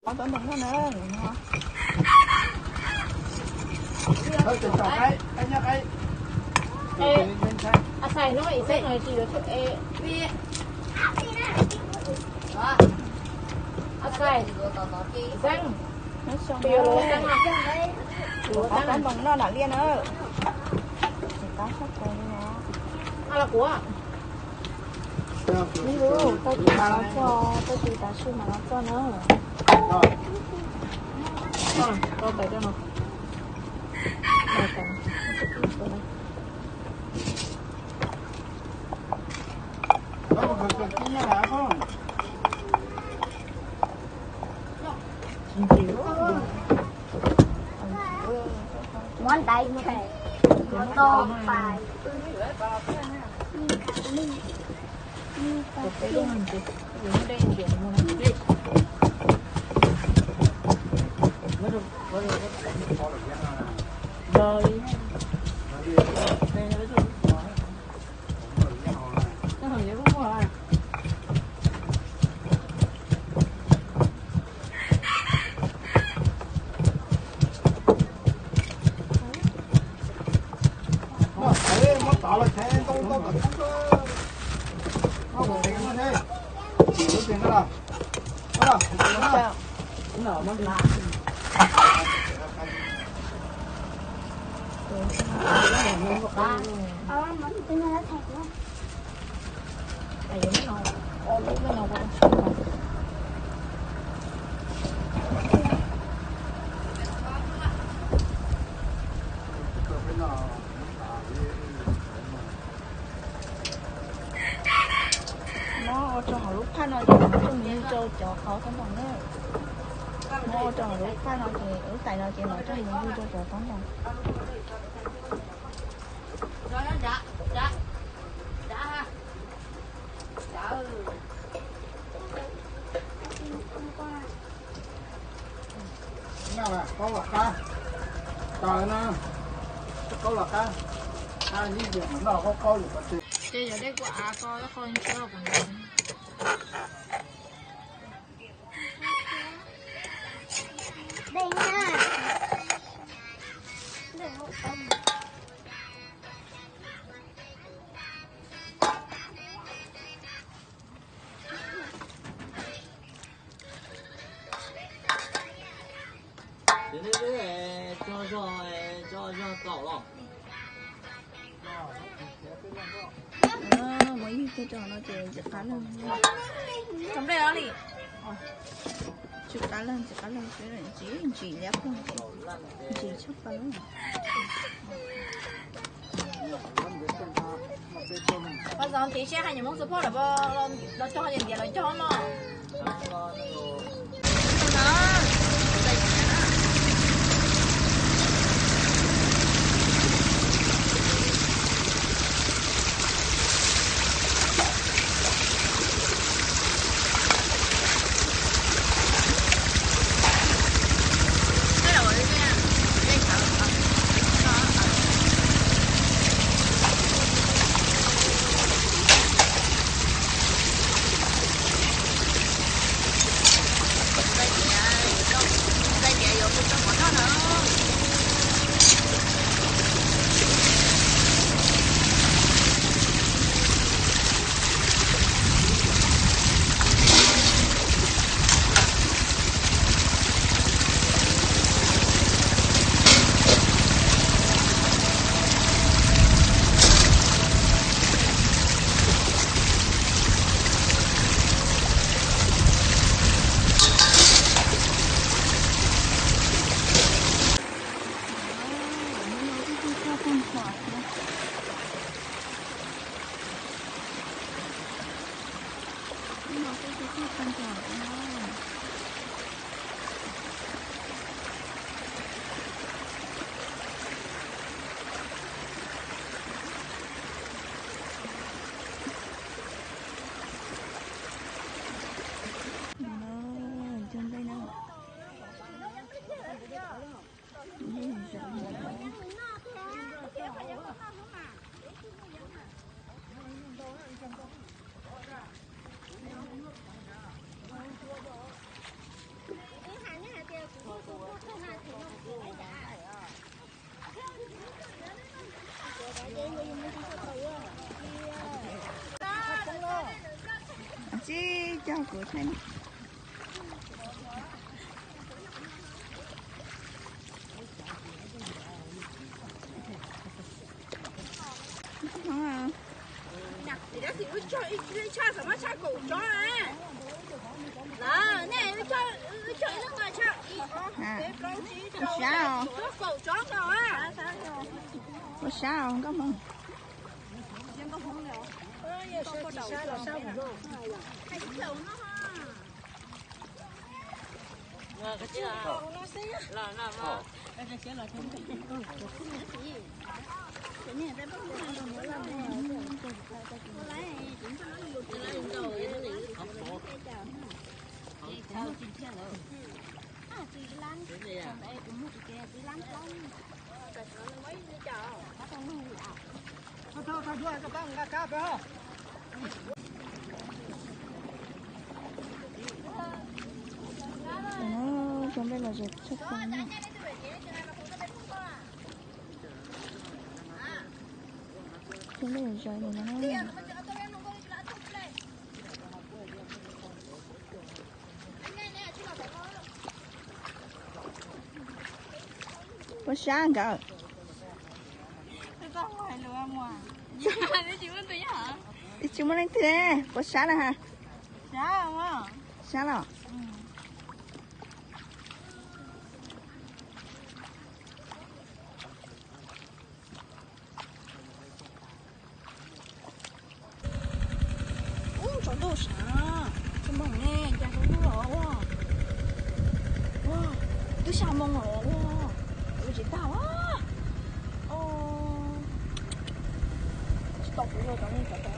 Ua tau ntoo no na. Ua tau ntoo no na. Ua tau ntoo no na Liaj na. Tsis qab sab qau li no. Tau tus tav su mas los txog na. Muab ntaiv, to pais. Muab ua rau hauv lub phaj no ces nws coj mus yug rau cov qauv tau ntoo na. Muab ua rau hauv lub phaj no ces lub tais no ces nws coj mus yug rau cov qauv ntoo. Qaub los qab, taws na, qaub los qab, ib yam noj qaub qaub yus qhov twg. Ces yog dej kuj av ko ib qho ntsuab kuv ntawd. Tso zog, tso zog kaum los. Muab ywg kiag rau no ces ntxim qab leej. Tsis qab leej, ntxim qab leej xwb, ntsim, ntsim liab ploog ces ntsim tshaj plaws. Qhov txog tiv siab hais nyuam Hmoob xub phoj los cog ces ntiav los cog no. Coj kuv thaij. Ua sab os nkauj hmoob. Cov peb los zos tshaj tag na. Cov peb los zos no. Puas sab nkawd? Tsis muaj leej twg, puas sab na ha? Sab los? Ub, tsaus ntuj sav, tsis moos ne, cas tsaus ntuj los ua. Ua, twb xya moo los ua, ua tsis tag. Tsis tau kuv ua cov